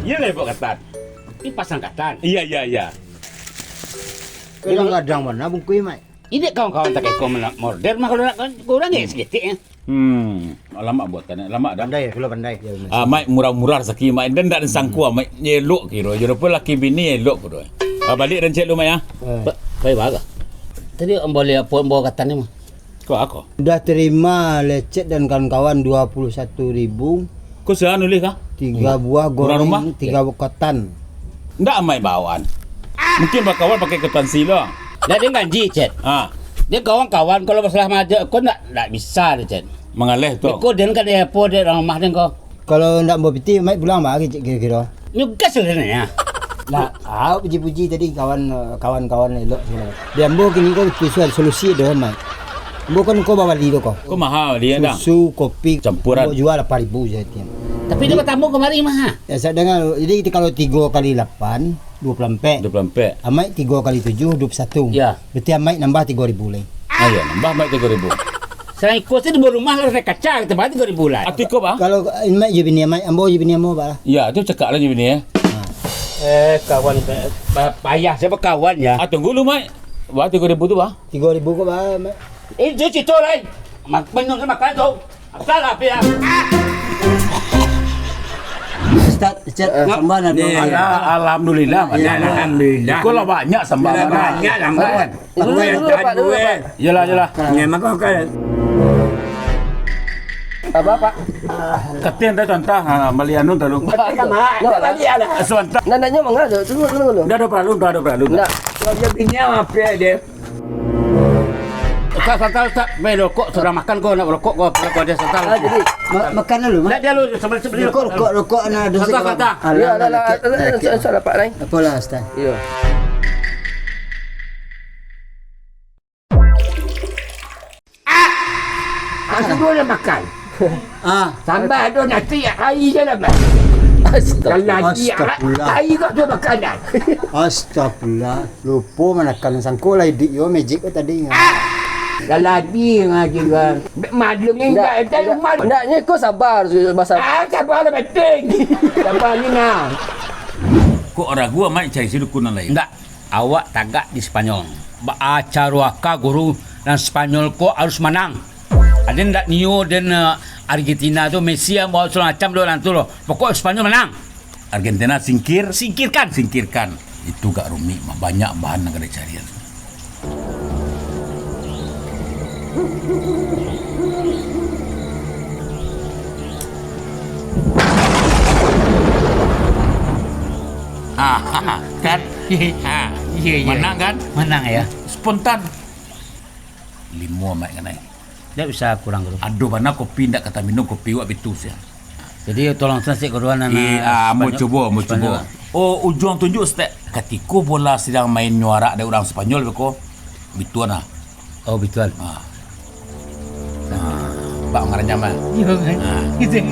Iyo lah, Pak, katan. Ini pasang katan. Iya, iya, iya. Kadang-kadang mana bungkui, Mai? Ini kawan-kawan tak keko mena-, order mah kalau nak kurang ya saketek ya. Hmm, lamak buatan, lamak dah. Pandai, kalau pandai. Ah, Mai, murah-murah rasaki, Mai. Dan ndak disangko, Mai. Elok kiro. Jadi pun laki bini elok kiro. Ah, balik dan cek lu, Mai, ya. Eh. Ba-, pai baga. Tadi ambo lihat puan bawa katan ni mah. Ko ako? Udah terima lecet dan kawan-kawan dua puluh satu ribu. Ko sia nulih kah? Tiga buah goreng, tiga buah katan. Ndak amai bawaan. Mungkin bakawan pakai kekuatan silo. Ndak, dia ganji, Cet. Ha. Dia kawan-kawan, kalau masalah maja, ko ndak, ndak bisa, Cet. Mangaleh tu. Ko den kan dia apo, dia dalam rumah den ko. Kalau ndak ambo pitih, Maik pulang baa kiro-kiro? Nyo gas sebenarnya. Nah, au puji-puji tadi kawan, kawan-kawan elok segala. Di ambo kini ko tu sudah solusi doh, Maik. Ambo kan ko babali tu ko. Ko mahal dia dah. Susu, kopi, campuran. Ambo jual lapan ribu sajo tiang. Tapi dia batamu kamari mah. Ya, saya dengar, jadi kita kalau tigo kali lapan, dua puluh ampek. Dua puluh ampek. Amaik tigo kali tujuh, dua puluh satu. Ya. Berarti Amaik nambah tigo ribu lai. Ah, ya, nambah Amaik tigo ribu. Sarang iko tu di bawah rumah lah, kaca, kita bayar tigo ribu lah. Atiko, bah? Kalau Amaik jo bini Amaik, ambo jo bini ambo, bah. Ya, tu cakap lah jo bini, eh. Ha. Eh, kawan, eh, pa-, payah siapa kawan, ya? Ah, tunggu lu, Maik. Bah, tigo ribu tu, bah. Tigo ribu ko, bah, Maik. Eh, tu situ lai. Mak-, minum tu makan tu. Asal lah, Pi, ya. Ustaz, Ustaz, sambah lah, bro. Alah, alhamdulillah, ya, alhamdulillah. Iko lah banyak sambah. Banyak sambah. Apa yang dulu, dulu, Pak, dulu, Pak. Yalah, yalah. Ya, maka kan. Apa, Pak? Katin tadi contoh, ha, bali anu tadi. Katin ka mak. Nak bali lah. Sebentar. Nak, naknyo manga tu? Tunggu, tunggu, tunggu. Ndak ado paralu, ndak ado paralu. Ndak. Kalau dia bini apa dia? Ustaz, santai, Ustaz. Pai rokok, sudah makan ko, nak rokok ko, kalau ko ada santai. Ah, jadi, ma-, makan dulu, Mak. Ndak, dia lu, sambil, sambil. Rokok, rokok, rokok, anak dosa. Santai, santai. Alah, ya, alah, alah, alah, alah, alah, Pak, lai. Apalah, Ustaz? Iya. Ah! Ah, sudah lah makan. Ah. Sambal tu nasi, air je lah, Bang. Astagfirullah. Kalau nasi, ah, Astagfirullah. Air kau tu makanan. Astagfirullah. Lupo manakan sangko lah iduik yo magic ko tadi. Ah! Kalau adi ngaji kan. Maklum ni ndak, ndak, ndak, ndak, nyo ko sabar, sabar. Ah, sabar lah penting. Sabar ni nah. Kok ragu amat cari si dukun nan lain? Ndak. Awak tagak di Spanyol. Baa caro aka guru, nan Spanyol ko harus manang. Aden ndak nio den, eh, Argentina tu, Messi ambo harus macam do nan tu lo. Pokok Spanyol manang. Argentina singkir. Singkirkan. Singkirkan. Itu gak rumik mah, banyak bahan nan ka dicarian. Ah, kan? Ah, iya, iya. Manang, kan? Manang, ya. Spontan. Limo amat kanai. Ndak bisa kurang tu. Ado bana kopi ndak ka taminum, kopi wak bitu sia. Jadi, tolong translate ka duo nan, eh, ah, ambo Spanyol, cubo, ambo cubo. Spanyol. Oh, ujuang tunjuk stek. Katiko bola sadang main nyuarak dek urang Spanyol beko, bituan ah. Oh, bituan. Ah. Ah, bak ngaranyam ah. Iyo, kan? Ah. Gitu.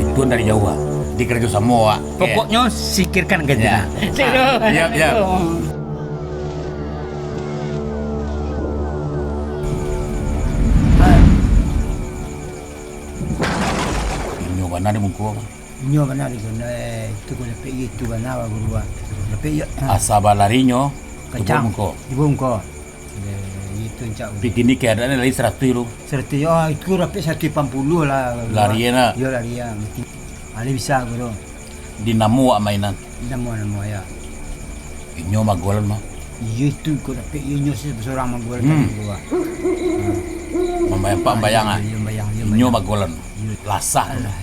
Bituan dari jauh ah. Di karajo samo ah. Pokoknyo, singkirkan ganjil. Ya. Ah. Ya, ya. Inyo bana di muko. Inyo bana di kono, eh, itu ko dapek itu bana, Pak Guru, ah. Dapek iyo. Asa balarinyo, kencang. Tubuh muko. Tubuh muko. Eh, itu encak. Pi kini keadaannyo lari saratuih lu. Saratuih, oh, itu dapek saratuih lapan puluah lah. Lari enak. Iyo, lari, ya. Mesti. Alih bisa, Guru. Di namo wak mainan? Di namo, namo, ya. Inyo magolan mah. Iyo, itu ko dapek inyo se-, sorang magolan. Hmm. Tadi tu, ah. Mambayang, Pak, mambayang, ah. Iyo, mambayang, iyo, inyo mambayang. Magolan. Iyo. Lasah. Alah.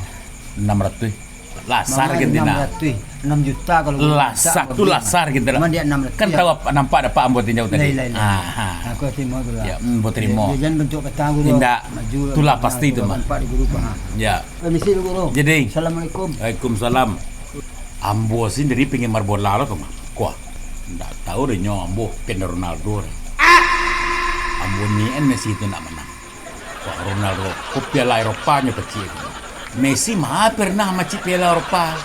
Enam ratuih. Lasah Argentina. Enam ratuih. Enam juta kalau lasah tu, lasah Argentina. Cuma dia enam ratuih. Kan tahu apa, nampak dapat ambo tinjau tadi. Lai, lai, lai. Ah, ha. Aku terima tu lah. Ya, hmm, ambo terima. Dia, dia jangan bentuk petang, Guru. Indak. Maju. Itulah pasti tu mah. Nampak di Guru, Pak. Ya. Permisi dulu, Guru. Jadi. Assalamualaikum. Waalaikumsalam. Ambo sendiri penggemar bola lo, Kong. Kuah. Ndak tahu deh nyo ambo fan Ronaldo deh. Ambo nian Messi tu ndak manang. Wah, Ronaldo, ko Piala Eropa nyo pacik tu. Messi ma pernah macik Piala Eropa.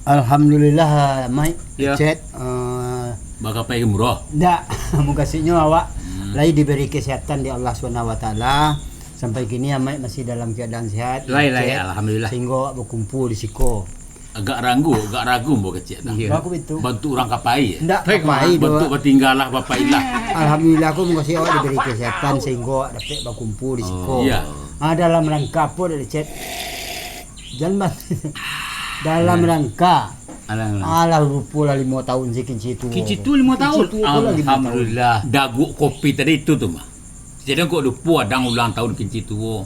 Alhamdulillah, Maik. Ya. Cet, eh, bakapai gemuruh? Ndak, mukasuiknyo awak, hmm, lai diberi kesehatan di Allah Subhanahu Wa Taala. Sampai kini Maik masih dalam keadaan sehat. Lai, lai, Cet, alhamdulillah. Sehingga awak bakumpul di siko. Agak ragu, agak ragu ambo kecek dah. Iyo. Baku itu. Bantuak urang kapai, eh? Ndak kapai doh. Bantuak batinggalah, bapailah. Alhamdulillah, ko mukasuik awak dibari kesehatan sahinggo awak dapek bakumpua di siko. Iyo. Ah, dalam rangka apo dah, Cep? Jan ban-, dalam rangka. Alah, alah. Alah, lupo lah limo tahun si Kinci Tuo. Kinci Tuo limo tahun? Kinci Tuo ko lah limo tahun. Alhamdulillah. Daguak kopi tadi itu tu mah. Jadi kok lupo adang ulang tahun Kinci Tuo.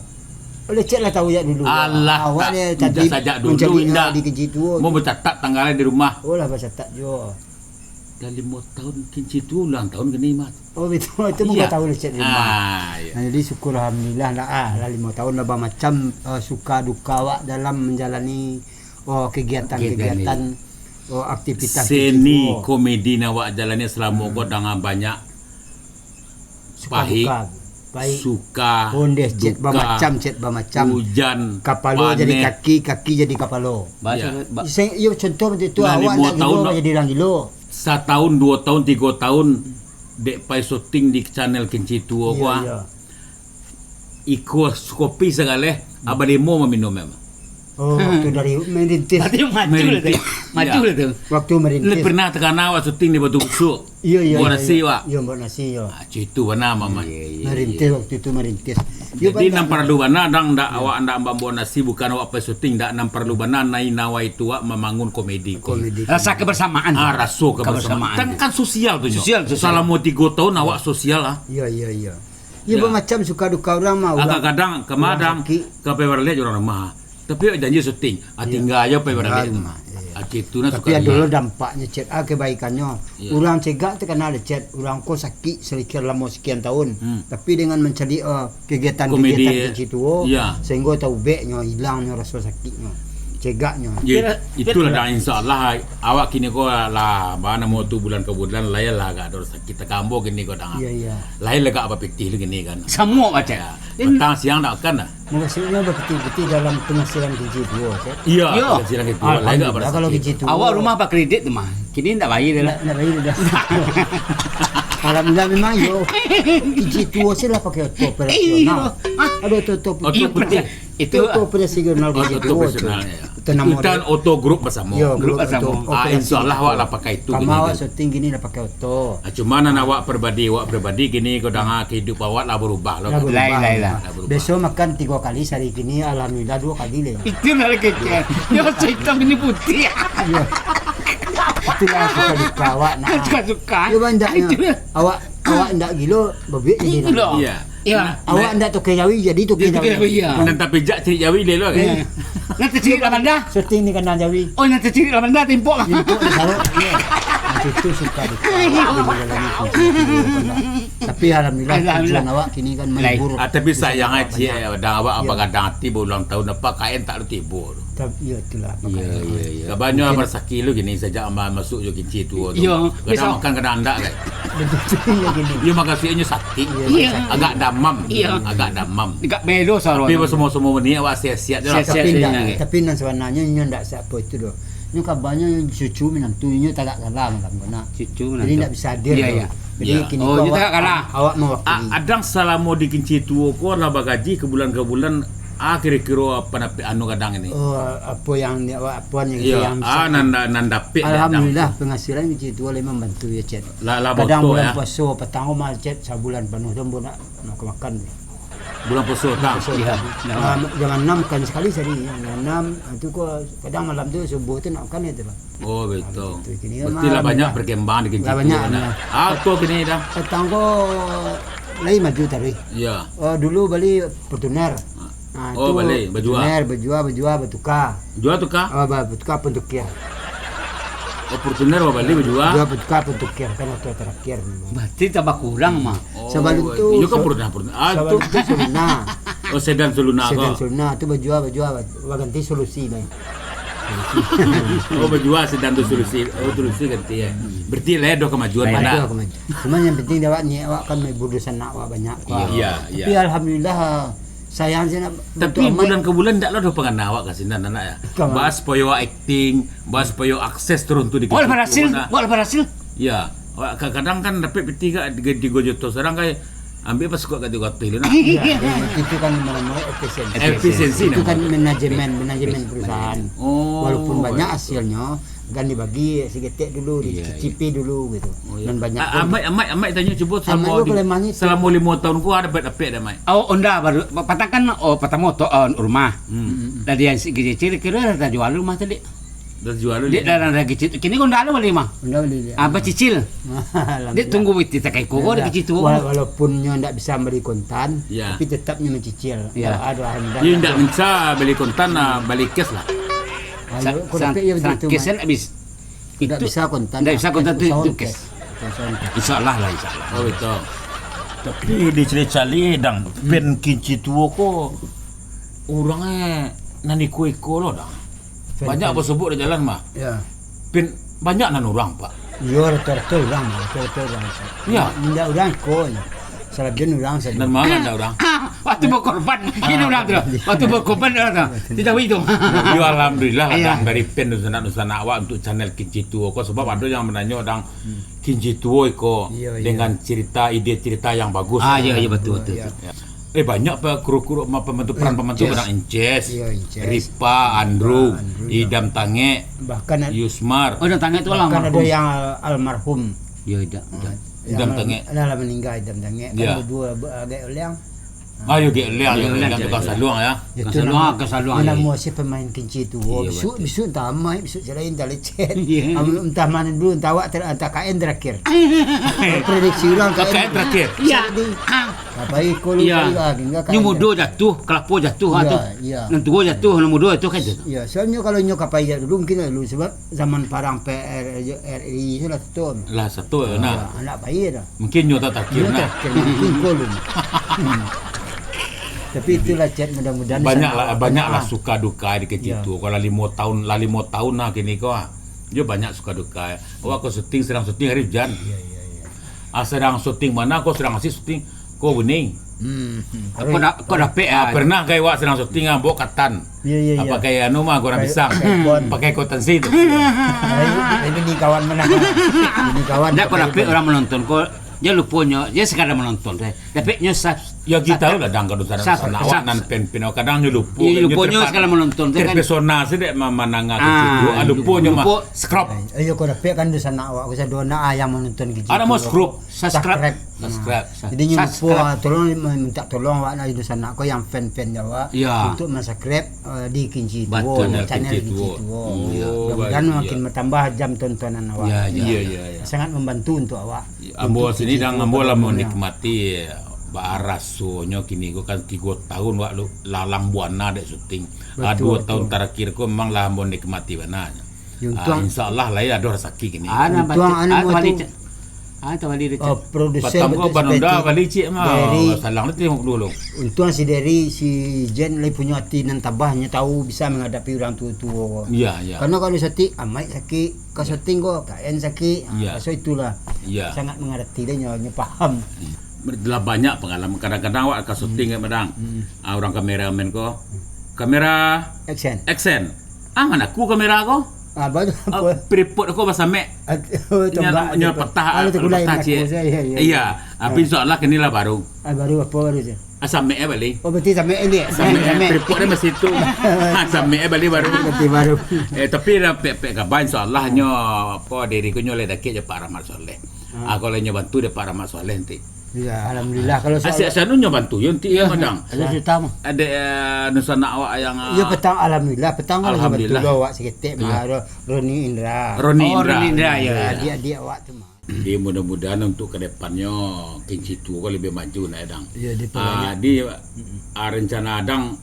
Lecet lah tahu jak dulu. Alah, awak tak, ni tadi sajak dulu, mancari indak. Di Kinci Tuo. Mau bacatat tanggalnya di rumah. Oh lah, bacatat juo. Dah limo tahun Kinci Tuo ulang tahun kini, Mas. Oh, betul. Itu mah tahu Lecet di rumah. Ah, iyo. Nah, jadi syukur alhamdulillah lah, ah, lah limo tahun lah bamacam, eh, suka duka awak dalam manjalani, oh, kegiatan-kegiatan, oh, aktivitas Kinci Tuo. Seni komedi nan awak jalani salamo ko dengan banyak Suka duka, pahik, suka, ondeh, Cep, duka, bamacam, Cep, bamacam. Ujan, kapalo jadi kaki, kaki jadi kapalo. Iyo. Sing, iyo, contoh macam itu, awak ndak gilo, jadi urang gilo. Satahun, duo tahun, tigo tahun, dek pai syuting di channel Kinci Tuo ko, ah. Iyo, iyo. Iko kopi sagaleh, abah limo maminum memang. Oh, waktu dari merintis. Berarti maju lah tu. Merintis. Maju lah tu. Waktu merintis. Lah pernah takana awak syuting di Batu Busuk. Iyo, iyo, iyo. Buah nasi, Wak. Iyo, buah nasi, iyo. Ah, cuy, itu bana, Maman. Iyo, iyo, iyo. Merintis waktu itu, merintis. Iyo, jadi, nan paralu bana, dang, ndak awak ndak mambawa nasi, bukan awak pai syuting, ndak, nan paralu bana, nai nawa itu, Wak, mambangun komedi. Komedi. Rasa kebersamaan. Ah, raso kebersamaan. Kebersamaan. Kan, kan sosial tu, nyo. Sosial, sosial. Salamo tigo tahun awak sosial, ah. Iyo, iyo, iyo. Iyo, bamacam suka duka urang mah, urang, kadang-kadang, urang sakik, ka pai baralek jo urang rumah. Tapi awak janji syuting, ah, tingga ajo pai baralek. Tingga rumah, iyo. Ah, cik, itu nah suka duka. Tapi ado lo dampaknyo, Cep. Ah, kebaikannyo. Iyo. Urang cegak takana, Cep. Urang ko sakik sekian lamo sekian tahun. Hmm. Tapi dengan mancari, eh, kegiatan-kegiatan Kinci Tuo, iyo, sahinggo taubeknyo, hilangnyo raso sakiknyo, cegaknyo. Iyo, itulah, dang, insya Allah, awak kini ko lah, ba namo tu, bulan ka bulan, lah, iyo lah, agak ado sakik. Kita ka ambo kini ko, dang. Iyo, iyo. Lain lah agak bapitih lu kini kan. Samo baca. Iyo. Patang siang ndak makan dah. Mukasuiknyo bapitih-pitih dalam penghasilan Kinci Tuo, Cep. Iyo, iyo. Penghasilan Kinci Tuo. Alhamdulillah, kalau Kinci Tuo. Awak rumah bakredit tu mah. Kini ndak bayar dah. Ndak, ndak bayar dah. Alhamdulillah memang yo. Kinci Tuo se lah pakai oto operasional. Iyo. Ado oto-oto putiah. Oto putiah. Itu oto operasional Kinci Tuo. Oto operasional, iyo. Itu namo oto grup basamo. Yo, grup basamo. Ah, insya Allah awak lah pakai itu kini. Kama awak syuting kini lah pakai oto. Ah, cuma nan awak pribadi, awak pribadi kini ko danga kehidupan awak lah berubah lo. Lah berubah. Lain, lain lah. Lah berubah. Biaso makan tigo kali sehari, kini alhamdulillah duo kali leh. Itu lah kecek. Yo, hitam ini putih. Iyo. Itulah suka duka awak, nah. Suka duka. Yo, banyak. Itu. Awak, awak ndak gilo, babiak jadi gilo. Iyo. Iyo. Nah, awak ndak toke jawi, jadi toke jawi. Toke jawi, iyo. Nan tapijak cirik jawi leh lo, kan? Iyo. Nan tacirik lah manda. Syuting di kandang jawi. Oh, nan tacirik lah manda, timpok. Timpok di sarok, iyo. Nah, itu suka duka. Iyo. Tapi alhamdulillah, alhamdulillah, tujuan awak kini kan menghibur. Ah, tapi sayang aja, banyak. Dang, awak bagadang ati, baulang tahun apa, kain tak lu tibo tu. Iyo, itulah. Iyo, iyo, iyo. Kabanyo lah rasaki lu kini sajak ma-, masuk jo Kinci Tuo tu. Iyo, kadang makan, kadang ndak, kan? Betul, iyo, gini. Iyo, mukasuiknyo sakik. Iyo. Agak damam. Iyo. Agak damam. Agak melo saro. Tapi basamo-samo ni awak sehat-sehat je lah. Sehat-sehat je. Tapi ndak, tapi nan sabananyo nyo ndak siapo itu doh. Nyo kabanyo cucu minantu, nyo tagak kalah malam ko nak. Cucu minantu. Jadi ndak bisa hadir doh. Iyo, iyo. Jadi kini ko awak, awak mewakili. Adang salamo di Kinci Tuo ko lah bagaji ka bulan ka bulan. Ah, kiro-kiro apo dapek anu kadang ini? Oh, apo yang ni, apo yang, iyo, yang bisa, ah, nan da-, nan dapek. Alhamdulillah, penghasilan Kinci Tuo lah membantu yo, Cep. Lah, lah, kadang bulan puaso patang ko mah, Cep, sabulan panuh tu ambo nak, nak makan. Bulan puaso patang? Puaso patang. Iyo. Ah, jam anam makan sakali sehari, jam anam, ah, tu ko kadang malam tu subuh tu nak makan itu lah. Oh, betul. Ah, begitu. Kini berarti lah banyak berkembang di Kinci Tuo, nah. Lah banyak, nah. Apo kini dah? Patang ko lai maju tadi. Iyo. Oh, dulu bali Fortuner. Ah. Ah, oh, tu bali, bajua. Fortuner, bajua, bajua, batuka. Jua tuka? Oh, ba-, batuka pun tukir. Oh, Fortuner bali bajua. Jua batuka pun tukir, kan oto terakhir memang. Berarti tambah kurang mah. Oh, sabalun tu, iyo kan Fortuner, Fortuner. Ah, sabalun tu Soluna. Oh, sedan Soluna ko. Sedan Soluna tu bajua, bajua, baganti Solusi, bai. Oh, bajua sedan tu Solusi. Oh, Solusi ganti, yo. Berarti lah ado kemajuan. Lah ado kemajuan. Cuma yang penting awak ni, awak kan maibudusan anak awak banyak, ko. Iyo, iyo. Tapi alhamdulillah, sayang sajo nak. Tapi bulan ka bulan ndak lah doh pangana awak ka sinan anak, yo. Baa supayo akting, baa supayo akses turun tu di. Awak lah barasil, awak lah barasil. Yo, awak kadang-kadang kan dapek pitih ka tigo juta, sadangkan Ambil pas kok kata kata lu nah. Iya, itu kan namanya efisiensi. Efisiensi. Itu kan namanya manajemen, manajemen perusahaan. Oh, walaupun banyak hasilnya, kan dibagi segetek dulu, iya, dicicipi dulu gitu. Oh, iya. Dan banyak. Ah, pun Amai, Amai, Amai tanyo cubo, selama limo tahun ko ada dapat, dapat dah, Mai? Oh, onda baru patang kan, oh, patamo tu, oh, rumah. Hmm. Dari yang kecil kira dah jual rumah tadi. Dah jual. Dek dalam lagi cit. Kini ko ndak ado bali mah. Ndak bali dia. Ah, bacicil. Alhamdulillah. Dek tunggu biti takai ko, dek cit tu. Wala-, walaupun nyo ndak bisa bali kontan, ya, tapi tetap nyo mencicil. Ya. Ndak ado, alhamdulillah. Iyo, ndak bisa bali kontan, ah, bali cash lah. Ayo, sa-, ko dapek yo sa-, begitu, cash kan habis. Ndak bisa kontan. Ndak bisa kontan tu, usaha tu cash. Cash. Usaha cash. Insya Allah lah, insya Allah. Oh, betul. Tapi dicari-cari, Dang, pen kinci tuo ko urangnya nan iko-iko lo, Dang. Banyak basobok di jalan mah. Ya. Pin, banyak nan urang, Pak. Iyo, rato-rato urang, rato-rato urang. Ya. Indak urang iko nyo. Salabihan urang sajo. Nan ma ndak urang? Waktu bakorban, kini urang tu. Waktu bakorban urang tu. Tidak itu. Yo, alhamdulillah lah, Dang, dari pen dunsanak-dunsanak awak untuk channel Kinci Tuo ko, sebab ado yang mananyo, Dang, Kinci Tuo iko dengan cerita, ide cerita yang bagus. Ah, iyo, iyo, betul, betul, betul. Eh, banyak pe kru-kru, ma-, pembantu, peran pembantu, Inces. Badang Inces, Ripa, Andru, Idam Tangek, Yusmar. Oh, Idam Tangek tu almarhum. Bahkan ado yang al-, almarhum. Yo, Idam, Idam. Idam Tangek. Lah, lah maningga Idam Tangek. Kan baduo, agak uliang. Ah, yo, agak uliang, yo, uliang tukang saluang, ya. Tukang saluang, tukang saluang, yo. Namo si pemain Kinci Tuo. Iyo, bisuak, bisuak entah amai, bisuak celain, entah lecet. Iyo. Entah mano dulu, entah awak ter-, entah K N terakhir. Prediksi urang K N terakhir. Iyo. Apo iko lu? Iyo. Nyo mudo jatuah, kalapo jatuah, ah, tu. Iyo. Nan tuo jatuah, nan mudo jatuah, kan itu. Iyo, soalnyo kalau nyo ka pai dulu, mungkin dulu, sebab zaman parang P R R I tu lah tutup. Lah satu, nah. Iyo, ndak pai dah. Mungkin nyo tak takir, nah. Mungkin ko lu. Tapi itulah, Chat, mudah-mudahan banyaklah, banyaklah suka duka di Kinci Tuo. Kalau limo tahun, lah limo tahun lah kini ko, ah. Yo banyak suka duka. Awak ko syuting, sadang syuting hari hujan. Iyo, iyo, iyo. Ah, sadang syuting mano ko, sadang asik syuting ko, kuning. Hmm. Ko da-, ko dapek, ah, pernah ka awak sadang syuting, ah, baok katan. Iyo, iyo, iyo. Pakai anu mah, gorang pisang. Pakai kacang. Pakai kacang sih tu. Ini, ini kawan mana? Ini kawan. Ndak, ko dapek urang manonton ko, jan lupo nyo, jan sakadar manonton sajo. Dapek nyo sab-, yo, kito tahu lah, Dang, kalau sanak awak nan pen-pen, kadang nyo lupo. Iyo, lupo nyo sakadar manonton tu kan. Terpesona sajo dek ma-, manangah Kinci Tuo. Ah, lupo nyo mah. Scrap. Iyo, ko dapek kan dunsanak awak, ko sadonyo yang manonton Kinci Tuo. Ado mau scrap. Subscribe. Subscribe. Nah, jadi nyo lupo, ah, tolong, minta tolong awak nak dunsanak ko yang fan-fan awak untuk mensubscribe, eh, di Kinci Tuo, channel Kinci Tuo. Iyo. Mudah-mudahan makin bertambah jam tontonan awak. Iyo, iyo, iyo. Sangat membantu untuk awak. Ambo sini, Dang, ambo lah menikmati, eh, baa rasonyo kini ko kan tigo tahun wak lu lalang buana dek syuting. Ah, duo tahun tarakhir ko memang lah ambo nikmati bana. Yo, ah, untuang. Insya Allah lah, yo, ado rasaki kini. Ah, nah, untuang baca, anu ah, mah tabali tu. Cik. Ah, tabali tu, Cik. Oh, produser. Patang ko betul, banunda seperti bali, Cik, mah. Dari, salang tu tengok dulu. Untuang si Dery, si Jen lai punyo ati nan tabah, nyo tahu bisa menghadapi urang tuo-tuo. Iyo, iyo. Karano kalau satik, Amai sakik, ka syuting ko, K N sakik. Ah, iyo. Raso itulah. Iyo. Sangat mengerti deh nyo, nyo paham. Hmm. Lah banyak pengalaman. Kadang-kadang awak ka syuting, hmm, kan, Dang. Hmm. Ah, urang kameramen ko. Kamera action. Action. Ah, manaku kamera ko? Ah, baru apo? Tripod ko basamek. Nyo, nyo patah, patah, Cik. Iyo, iyo. Tapi insya Allah kini lah baru. Ah, baru apo baru tu? Ah, samek eh bali. Oh, berarti samek ni. Samek, samek. Tripod dia masih tu. Ah, samek eh bali baru. Berarti baru. Eh, tapi lah pek-pek kaba, insya Allah nyo, apo, Dery ko nyo lai dakek jo Pak Rahmat Saleh. Ah, kalau nyo bantu dek Pak Rahmat Saleh nanti. Iyo, alhamdulillah. Kalau asyik saya anu nyo bantu yo, enti yo, Madang. Ado cerita mah. Ado, eh, dunsanak awak yang, iyo, ah, petang, alhamdulillah, petang lah nyo bantu lo awak saketek mah, Ro-, Roni Indra. Roni Indra. Oh, Roni Indra, iyo, iyo. Adik-adik awak tu mah. Jadi, mudah-mudahan untuk ke depannyo Kinci Tuo ko lebih maju, nak, Dang. Iyo, di, ah, di, ah, rencana Adang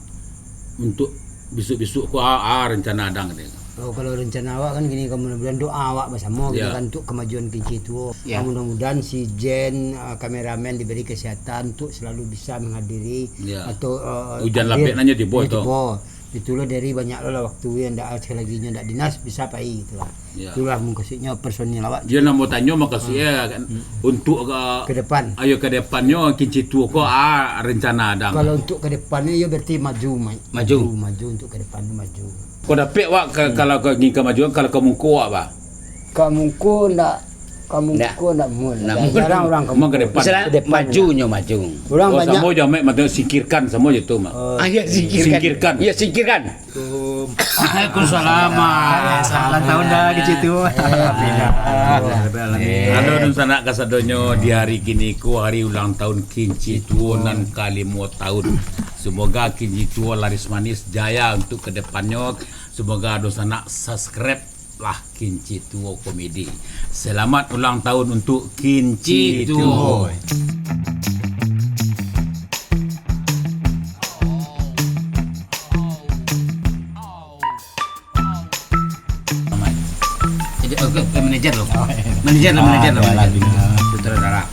untuk bisuak-bisuak ko, ah, ah, rencana Adang ni. Oh, kalau rencana awak kan gini, mudah-mudahan doa awak basamo gitu kan untuk kemajuan Kinci Tuo. Ya. Ah, mudah-mudahan si Jen, ah, kameramen diberi kesehatan untuk selalu bisa menghadiri atau, eh, hujan hadir. Lapik nyo tibo tu. Tibo. Itulah dari banyak lah waktu yang ndak, sekali lagi nyo ndak dinas bisa pai gitu lah. Ya. Itulah mukasuiknyo personil awak. Yo, nan batanyo mukasuiknyo kan untuk ke depan. Ayo ke depannyo Kinci Tuo ko, ah, rencana Adang. Kalau untuk ke depannyo yo berarti maju, Mai. Maju. Maju, maju untuk ke depan tu maju. Ko dapek wak ka-, kalau ka ingin kamajuan, kalau ka muko wak, bah? Ka muko ndak, Kamu Ndak. Ko nak mun. Nak mun. Jarang orang kamu. Memang ke depan. Misalnya, Ke depan. Majunyo maju. Orang Oh, banyak. Samo jo, Mek, maksudnya singkirkan, samo jo tu, Mak. Oh. Ah, ya, singkirkan. Singkirkan. Ya, singkirkan. Waalaikumsalam. Selamat ulang tahun dah, Kincik Tuo. Halo, dunsanak kasadonyo, di hari kini ko hari ulang tahun Kincik Tuo nan kalimo tahun. Semoga Kincik Tuo laris manis jaya untuk ke depannyo. Semoga dunsanak subscribe lah Kincik Tuo Komedi. Selamat ulang tahun untuk Kincik Tuo. Jadi, oke, oke, manajer lo. Manajer lo, manajer lo, manajer. Sutradara.